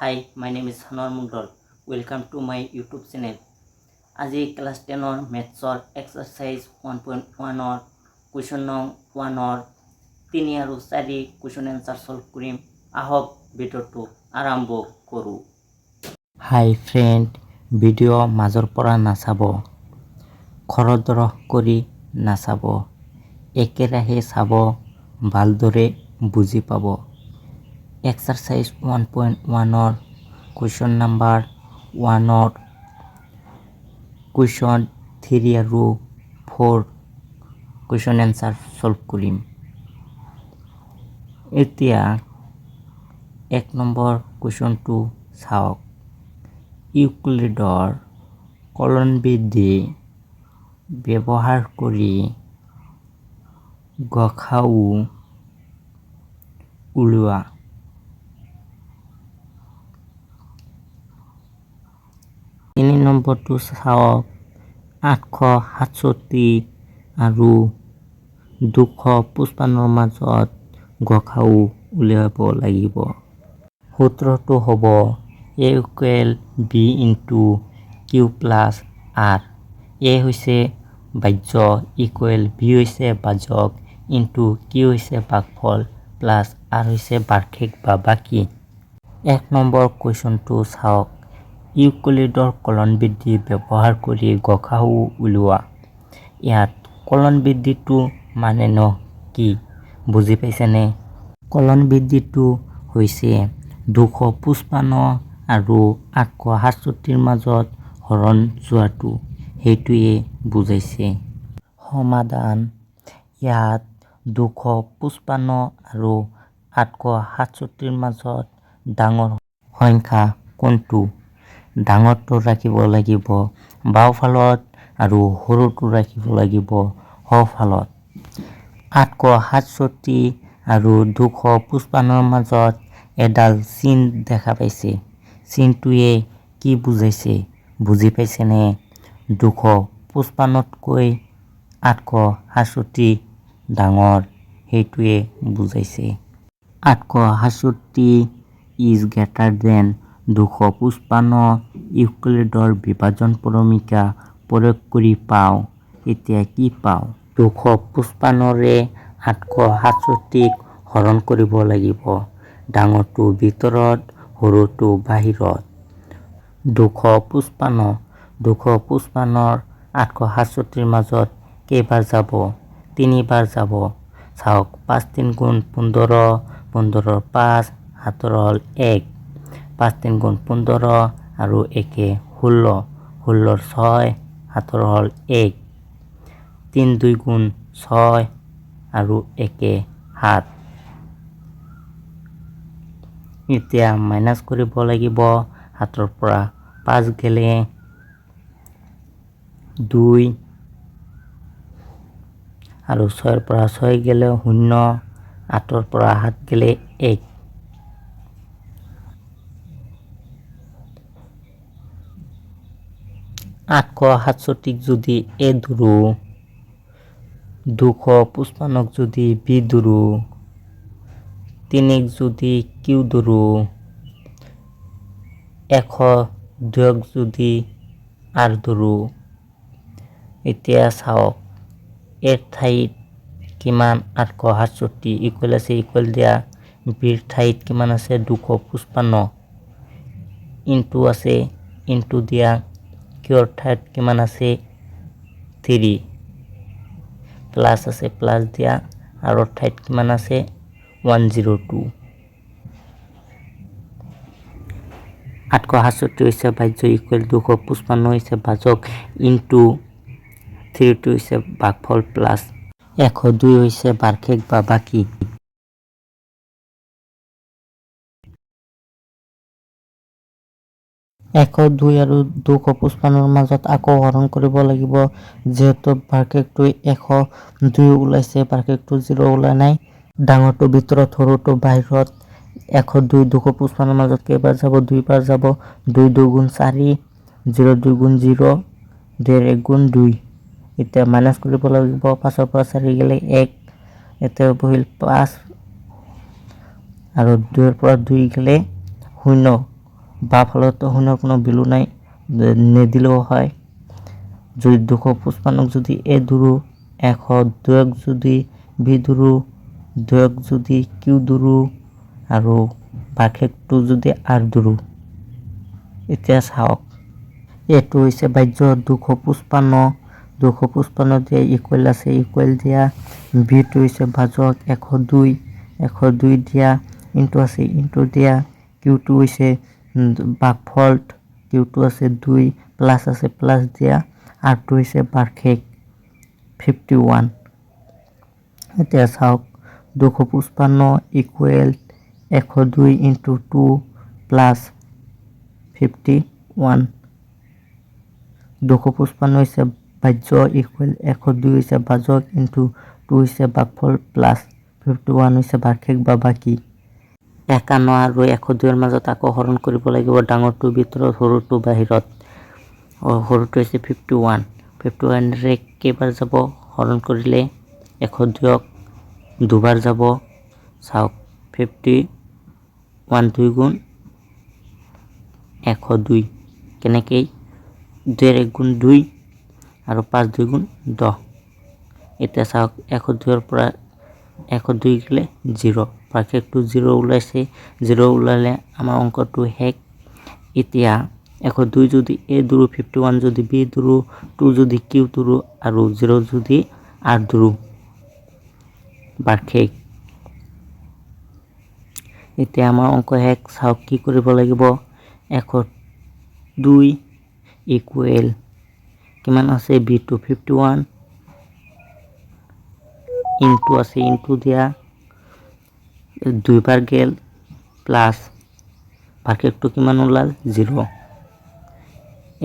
Hi, my name is Sanowar Mondal. Welcome to my YouTube channel. আজি class 10ৰ মেথছৰ exercise 1.1ৰ question নং 1ৰ 3 আৰু 4 question answer solve কৰিম। আহক, ভিডিঅ'টো আৰম্ভ কৰোঁ। হাই ফ্ৰেণ্ড, ভিডিঅ' মাজৰ পৰা নাচাব, খৰধৰ কৰি নাচাব, একেৰাহে চাব, ভালদৰে বুজি পাব। এক্সাৰচাইজ 1.1ৰ কুৱেশ্যন নাম্বাৰ 1ৰ কুৱেশ্যন 3 আৰু 4 কুৱেশ্যন এনচাৰ ছল্ভ কৰিম। এতিয়া 1 নম্বৰ কুৱেশ্যনটো চাওক। ইউক্লিডৰ কলনবিধি ব্যৱহাৰ কৰি গসাগু উলিওৱা। 3 নম্বৰটো চাওক। 867 আৰু 255ৰ মাজত গসাগু উলিয়াব লাগিব। সূত্ৰটো হ'ব A equal B into Q plus R। A হৈছে ভাজ্য, ইকুৱেল বি হৈছে ভাজক, ইনটু কিউ হৈছে ভাগফল, প্লাছ আৰ হৈছে বাৰ্ষিক বা বাকী। 1 নম্বৰ কুৱেশ্যনটো চাওক। ইউক্লিডৰ কলনবিধি ব্যৱহাৰ কৰি গসাগু উলিওৱা। ইয়াত কলনবিধিটো মানেনো কি, বুজি পাইছেনে? কলনবিধিটো হৈছে 255 আৰু 867ৰ মাজত হৰণ যোৱাটো, সেইটোৱে বুজাইছে। সমাধান: ইয়াত 255 আৰু 867ৰ মাজত ডাঙৰ সংখ্যা কোনটো? ডাঙৰটো ৰাখিব লাগিব বাওঁফালত আৰু সৰুটো ৰাখিব লাগিব সোঁফালত। 867 আৰু 255ৰ মাজত এডাল চিন দেখা পাইছে। চিনটোৱে কি বুজাইছে, বুজি পাইছেনে? 255তকৈ 867 ডাঙৰ, সেইটোৱে বুজাইছে। 867 is greater than 255। ইউক্লিডৰ বিভাজন প্ৰমেয় প্ৰয়োগ কৰি পাওঁ। এতিয়া কি পাওঁ? 255ৰে 867ক হৰণ কৰিব লাগিব। ডাঙৰটো ভিতৰত, সৰুটো বাহিৰত। 255। 255ৰ 867ৰ মাজত কেইবাৰ যাব? তিনিবাৰ যাব। চাওক, 5 3 গুণ 15, 15ৰ 5, হাতৰ হ'ল 1। 5 3 গুণ 15 আৰু একে 16, 16ৰ 6, হাতৰ হ'ল 1। 3 2 গুণ 6 আৰু একে 7। এতিয়া মাইনাছ কৰিব লাগিব। 7ৰ পৰা 5 গ'লে 2 আৰু 6ৰ পৰা 6 গ'লে 0, 8ৰ পৰা 7 গ'লে 1। 867ক যদি এ ধৰোঁ, 255ক যদি বি ধৰোঁ, 3ক যদি কিউ ধৰোঁ, 102ক যদি আৰ ধৰোঁ। এতিয়া চাওক, এৰ ঠাইত কিমান? 867। ইকুৱেল আছে, ইকুৱেল দিয়া। বিৰ ঠাইত কিমান আছে? 255। ইনটু আছে, ইনটু দিয়া। কিউৰ ঠাইত কিমান আছে? 3। প্লাছ আছে, প্লাছ দিয়া। আৰৰ ঠাইত কিমান আছে? 102। 867 হৈছে ভাজ্য, ইকুৱেল 255 হৈছে ভাজক, ইনটু 3টো হৈছে ভাগফল, প্লাছ 102 হৈছে বাৰ্ষিক বা বাকী। 102 আৰু 255ৰ মাজত আকৌ হৰণ কৰিব লাগিব, যিহেতু বাৰ্ষিকটো 102 ওলাইছে, বাৰ্ষিকটো 0 ওলোৱা নাই। ডাঙৰটো ভিতৰত, সৰুটো বাহিৰত। 102 255ৰ মাজত কেইবাৰ যাব? দুইবাৰ যাব। 2 2 গুণ 4, 0 2 গুণ 0, 2ৰ 1 গুণ 2। এতিয়া মাইনাছ কৰিব লাগিব। 5ৰ পৰা 4 গ'লে 1, এতিয়া বহিল 5 আৰু 2ৰ পৰা 2 গ'লে 0। বাওঁফালতো শূন্যৰ কোনো ভেলু নাই, নিদিলেও হয়। যদি 255ক যদি এ ধৰোঁ, 102ক যদি বি ধৰোঁ, 2ক যদি কিউ ধৰোঁ আৰু ভাগশেষটো যদি আৰ ধৰোঁ। এতিয়া চাওক, এইটো হৈছে বাহ্য 255, 255 দিয়া ইকুৱেল আছে, ইকুৱেল দিয়া বিটো হৈছে ভাজক 102, 102 দিয়া ইনটু আছে, ইনটু দিয়া কিউটো হৈছে ভাগফল, কিউটো আছে 2, প্লাছ আছে, প্লাছ দিয়া আৰটো হৈছে বাৰ্ষিক 51। এতিয়া চাওক, 255 ইকুৱেল 102 ইনটু 2 প্লাছ 51। 255 হৈছে বাহ্য ইকুৱেল 102 হৈছে ভাজক ইনটু 2 হৈছে ভাগফল প্লাছ 51 হৈছে বাৰ্ষিক বা বাকী। 51 আৰু 102ৰ মাজত আকৌ হৰণ কৰিব লাগিব, ডাঙৰটোৰ ভিতৰত সৰুটো বাহিৰত। সৰুটো হৈছে 51, 51ৰে কেইবাৰ যাব হৰণ কৰিলে 102ক দুবাৰ যাব। চাওক, 51 দুই গুণ 102, কেনেকৈ দুইৰ এক গুণ 2 আৰু 5 দুই গুণ 10। এতিয়া চাওক, 102ৰ পৰা 102 গ'লে 0, ভাগশেষটো 0 ওলাইছে। 0 ওলালে আমাৰ অংকটো শেষ। এতিয়া 102 যদি এ ধৰোঁ, 51 যদি বি ধৰোঁ, 2 যদি কিউ ধৰোঁ আৰু 0 যদি আৰ ধৰোঁ বাৰ্ষিক। এতিয়া আমাৰ অংক শেষ। চাওক কি কৰিব লাগিব, 102 ইকুৱেল কিমান আছে, বি টু 51 ইনটু আছে, ইনটু দিয়া দুইবাৰ গেল প্লাছ ভাগশেষটো কিমান ওলাল 0।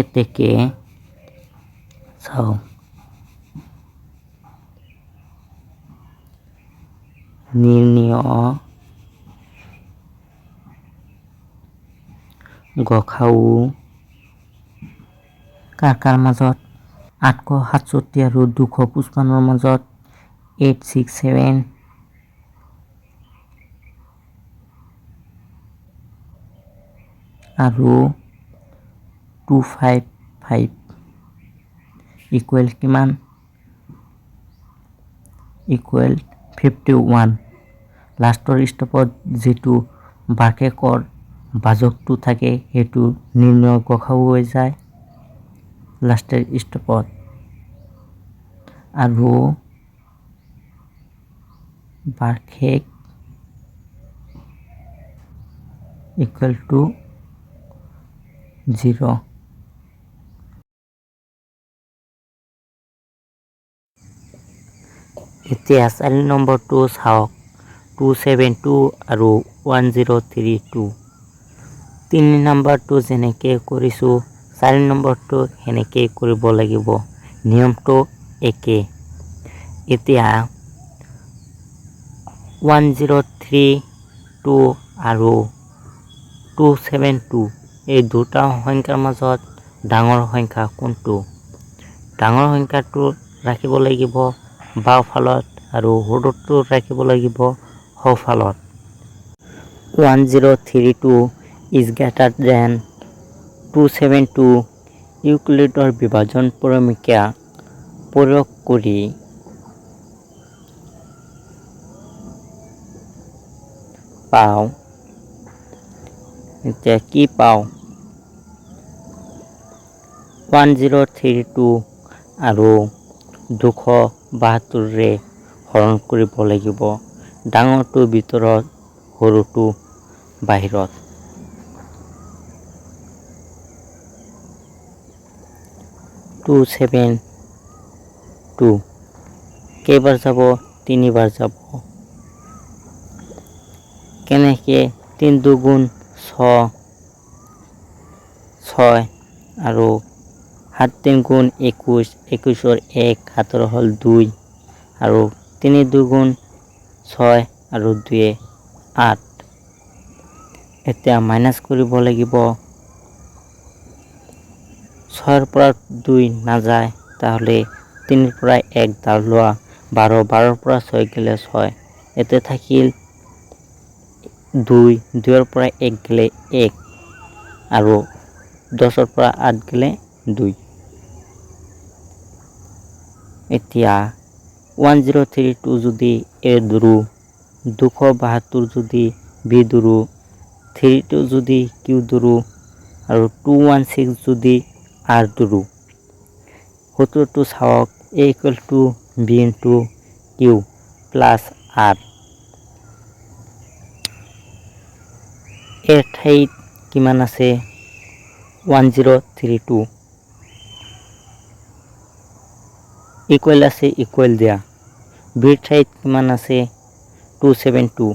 এতেকে চাওক, নিৰ্ণীয় গসাউ কাৰ কাৰ মাজত, 867 আৰু 255ৰ মাজত 867 আৰু 255 ইকুৱেল কিমান, ইকুৱেল 51। লাষ্টৰ ষ্টেপত যিটো বাৰ্ষিকৰ ভাজকটো থাকে সেইটো নিৰ্ণয় গসাউ হৈ যায় লাষ্টৰ ষ্টেপত। আৰু বাৰ্ষিক ইকুৱেল টু 0। এতিয়া 4 নম্বৰটো চাওক, 272 আৰু 1032। 3 নম্বৰটো যেনেকৈ কৰিছোঁ 4 নম্বৰটো সেনেকৈ কৰিব লাগিব, নিয়মটো একে। এতিয়া 1032 আৰু 272 এই দুটা সংখ্যাৰ মাজত ডাঙৰ সংখ্যা কোনটো, ডাঙৰ সংখ্যাটো ৰাখিব লাগিব বাওঁফালত আৰু সৰুটো ৰাখিব লাগিব সোঁফালত। 1032 is greater than 272 ইউক্লিডৰ বিভাজন প্ৰমেয় প্ৰয়োগ কৰি পাওঁ। এতিয়া কি পাওঁ, 1032 আৰু 272ৰে হৰণ কৰিব লাগিব, ডাঙৰটোৰ ভিতৰত সৰুটো বাহিৰত। 272 কেইবাৰ যাব, তিনিবাৰ যাব। কেনেকৈ, 3 দুগুণ 6 আৰু 7 3 গুণ 21, 21ৰ 1 সাতৰ হ'ল 2 আৰু 3 দুগুণ 6 আৰু 2 8। এতিয়া মাইনাছ কৰিব লাগিব, 6ৰ পৰা 2 নাযায়, তাহলে 3ৰ পৰা 1 ডাল লোৱা 12, 12ৰ পৰা 6 গেলে 6, এতে থাকিল 2, 2ৰ পৰা 1 গেলে 1। আৰু 10ৰ পৰা 8 গ'লে 2। এতিয়া 1032 যদি এ ধৰোঁ, 272 যদি বি ধৰোঁ, 32 যদি কিউ ধৰোঁ আৰু 216 যদি আৰ ধৰোঁ, সূত্ৰটো চাওক, A equal to B into Q plus R. এৰ ঠাইত কিমান আছে? 1032। ইকুৱেল আছে, ইকুৱেল দিয়া। বিৰ ঠাইত কিমান আছে? 272।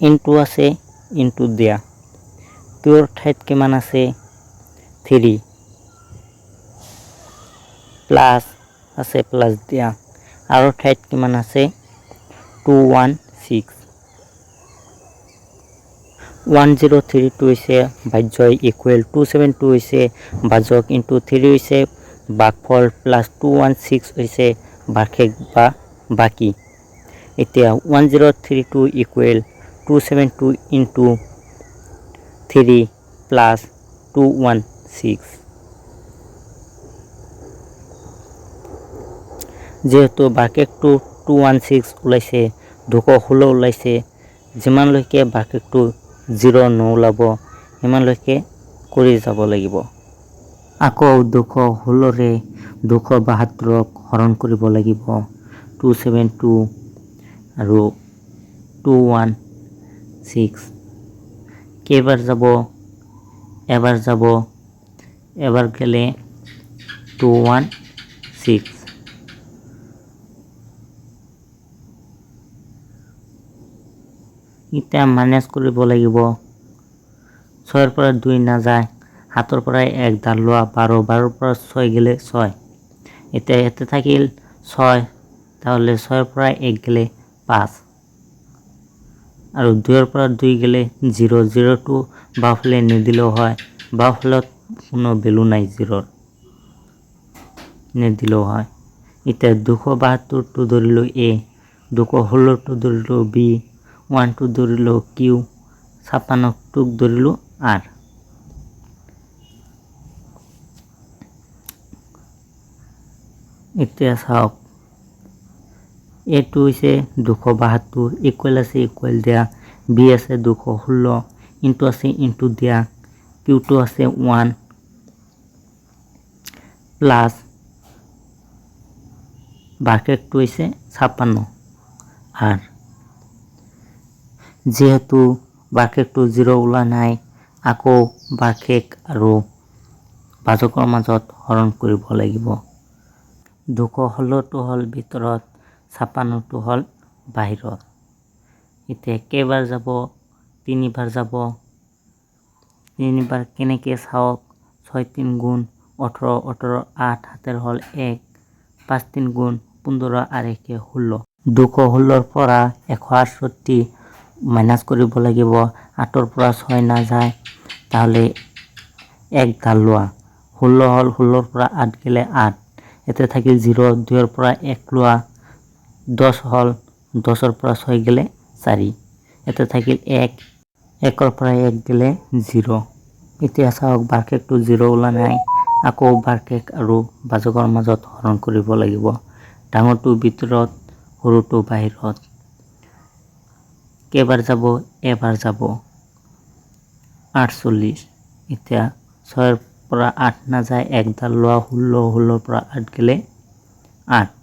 ইনটু আছে, ইনটু দিয়া। কিউৰ ঠাইত কিমান আছে? 3। প্লাছ আছে, প্লাছ দিয়া। আৰু ঠাইত কিমান আছে? 216। 1032 হৈছে বাহ্য ইকুৱেল 272 হৈছে ভাজক ইনটু 3 হৈছে ভাগফল প্লাছ 216 হৈছে ভাগশেষ বা বাকী। এতিয়া 1032 ইকুৱেল 272 ইনটু 3 প্লাছ 216। যিহেতু ভাগশেষটো 216 ওলাইছে, 216 ওলাইছে, যিমানলৈকে ভাগশেষটো 0 নোলাব সিমানলৈকে কৰি যাব লাগিব। আকৌ 216ৰে 272ক হৰণ কৰিব লাগিব। 272 আৰু 216 কেইবাৰ যাব? এবাৰ যাব, এবাৰ গ'লে 216। এতিয়া মাইনাছ কৰিব লাগিব। 6ৰ পৰা 2 নাযায়, 7ৰ পৰা 1 ধাৰ লোৱা 12, 12ৰ পৰা 6 গ'লে 6। এতিয়া ইয়াতে থাকিল 6, তাহলে 6ৰ পৰা 1 গ'লে 5 আৰু 2ৰ পৰা 2 গ'লে 0। 0টো বাওঁফালে নিদিলেও হয়, বাওঁফালত কোনো ভেলু নাই, 0ৰ নিদিলেও হয়। এতিয়া 272টো ধৰিলোঁ এ, 216টো ধৰিলোঁ বি, 1টো ধৰিলোঁ কিউ, 56টোক ধৰিলোঁ আৰ। এতিয়া চাওক, এটো হৈছে 272, ইকুৱেল আছে ইকুৱেল দিয়া, বি আছে 216, ইনটু আছে ইনটু দিয়া, কিউটো আছে 1 প্লাছ ভাগশেষটো হৈছে 56 আৰ। যিহেতু ভাগশেষটো 0 ওলোৱা নাই, আকৌ ভাগশেষ আৰু ভাজকৰ মাজত হৰণ কৰিব লাগিব। 216টো হ'ল ভিতৰত, 56টো হ'ল বাহিৰত। এতিয়া কেইবাৰ যাব? তিনিবাৰ যাব। তিনিবাৰ কেনেকৈ চাওক, 6 3 গুণ 18, 18 8 হাতেৰ হ'ল 1, 5 3 গুণ 15 আৰু 1 16। 216ৰ পৰা 168 মাইনাছ কৰিব লাগিব। 8ৰ পৰা 6 নাযায়, তাহলে 1 ধাৰ লোৱা। 16 হ'ল, 16ৰ পৰা 8 গ'লে 8, ইয়াতে থাকিল 0। 2ৰ পৰা 1 লোৱা, 10 হ'ল, 10ৰ পৰা 6 গ'লে 4, ইয়াতে থাকিল 1, 1ৰ পৰা 1 গ'লে 0। এতিয়া চাওক ভাগশেষটো 0 ওলোৱা নাই, আকৌ ভাগশেষ আৰু ভাজকৰ মাজত হৰণ কৰিব লাগিব। ডাঙৰটো ভিতৰত, সৰুটো বাহিৰত। কেইবাৰ যাব? এবাৰ যাব, 48। এতিয়া 6ৰ পৰা 8 নাযায়, 1 ধাৰ লোৱা 16, 16ৰ পৰা 8 গ'লে 8,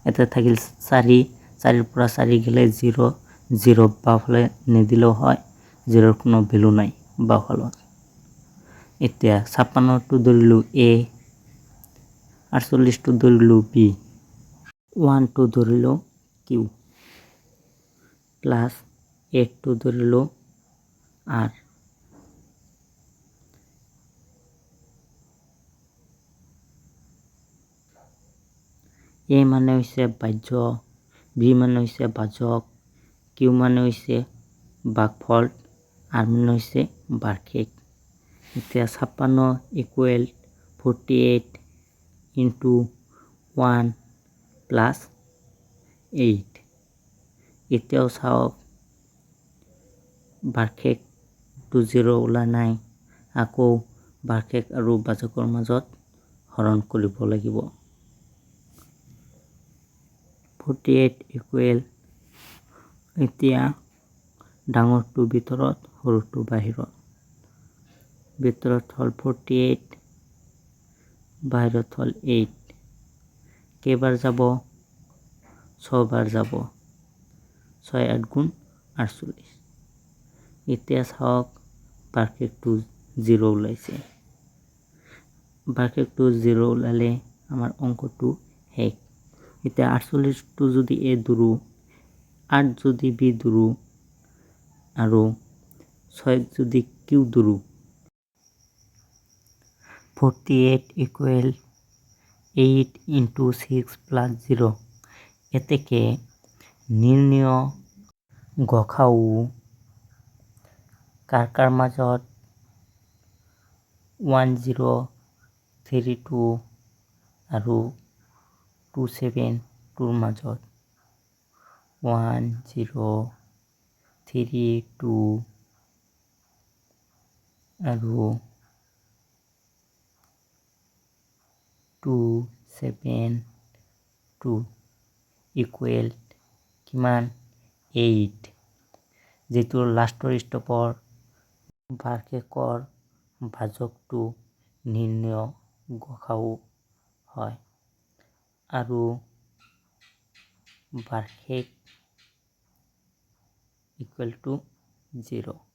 ইয়াতে থাকিল 4, 4ৰ পৰা 4 গ'লে 0, 0 বাওঁফালে নিদিলেও হয়, 0ৰ কোনো ভেলু নাই বাওঁফালত। এতিয়া 56টো ধৰিলোঁ এ, 48টো ধৰিলোঁ বি, 1টো ধৰিলোঁ কিউ, প্লাছ 8টো ধৰিলোঁ আৰ। এ মানে হৈছে বাহ্য, বি মানে হৈছে ভাজক, কিউ মানে হৈছে ভাগফল, আৰ মানে হৈছে বাৰ্ষিক। এতিয়া 56 ইকুৱেল 48 ইনটু 1 প্লাছ 8। এতিয়াও চাওক বাৰ্ষিক তো জিৰ' ওলোৱা নাই। আকৌ বাৰ্ষিক আৰু ভাজকৰ মাজত হৰণ কৰিব লাগিব। 48 ইকুৱেল, এতিয়া ডাঙৰটো ভিতৰত, সৰুটো বাহিৰত। ভিতৰত হ'ল 48, বাহিৰত হ'ল 8। কেইবাৰ যাব? ছবাৰ যাব। ছয় আঠ গুণ 48। এতিয়া চাওক, বাৰ্ষিকটো জিৰ' ওলাইছে। বাৰ্ষিকটো জিৰ' ওলালে আমাৰ অংকটো শেষ। এতিয়া 48টো যদি এ ধৰোঁ, 8 যদি বি ধৰোঁ আৰু ছয়ক যদি কিউ ধৰোঁ, 48 equal 8 into 6 plus 0। এতেকে নিৰ্ণেয় গসাগু কাৰ কাৰ মাজত? 1032 আৰু 272ৰ মাজত। 1032 আৰু 272 ইকুৱেল কিমান? 8। যিটো লাষ্টৰ ষ্টেপৰ বাৰ্ষিকৰ ভাজকটো নিৰ্ণেয় গসাগু হয় আৰু বাৰ্ষিক ইকুৱেল টু 0।